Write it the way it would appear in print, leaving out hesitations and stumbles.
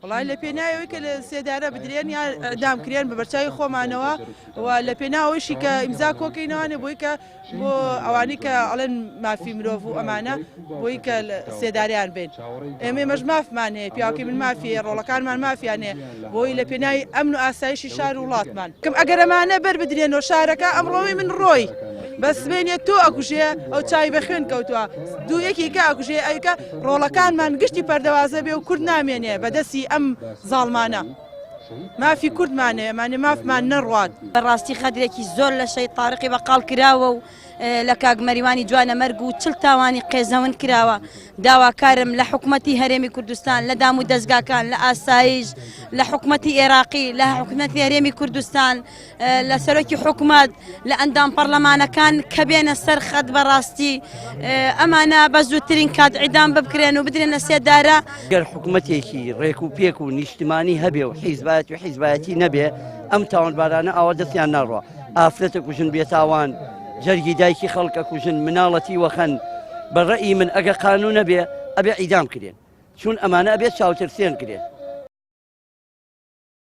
وەڵای لە پێناوی ئەوەی کە لە سێدارە بدرێن یان ئیعدام کرێن بە بەرچاوی خۆمانەوە و لە پێناو ئەوەیشی کە ئیمزا کۆکەینەوانێ بۆی کە بۆ ئەوانەی کە ئەڵێن مافی مرۆڤ و ئەمانە بۆی کە سێدارەیان بین ئێمە ئێمەش مافمان هەیە پیاوەکەی من مافی هەیە ڕۆڵەکانمان مافیان هەیە بۆی لە پێناوی ئەمن و ئاسایشی شار و وڵاتمان کەم ئەگەر ئەمانە بەر بدرێنەوە شارەکە ئەمڕۆی من ڕۆی بەس سبەینێ تۆ ئەکوژێ ئەو چاوی بە خوێن کەوتووە دوو یەکێکە ئەکوژێ ئەوکە ڕۆڵەکانمان گشتی پەردەوازە بێ و کورد نامێنێ بەدەستی ئەم زاڵمانە. مافی کوردمان هەیە مانێ مافمان نەڕوات. بەڕاستی غەدرێکی زۆر لە شەهید تارقی بەقاڵ کراوە و لە کاک مەریوانی جوانەمەرگ و چل تاوانی قێزەون کراوە داواکارم لە حکومەتی هەرێمی کوردستان لە دام و دەزگاکان لە ئاسایش لە حکومەتی ئێراقی لە حکومەتی هەرێمی کوردستان لە سەرۆکی حکومەت لە ئەندام پەرلەمانەکان کە بێنە سەر خەت بەڕاستی ئەمانە بە زووترین کات عیدام بکرێن و بدرێنە سێدارە. گەر حکومەتێکی ڕێک و پێک و نیشتمانی هەبێ و حیزبایەتی و حیزبایەتی نەبێ ئەم تاوانبارانە ئاوا دەستیان ناڕوا ئافرەتە کوژن بێتاوان جەرگی دایکی خەڵکە کوژن مناڵەتی وەخەن بە ڕەئی من ئەگە قانون نەبێ ئەبێ عیدام کرێن چون ئەمانە ئەبێ چاوترسێن کرێن.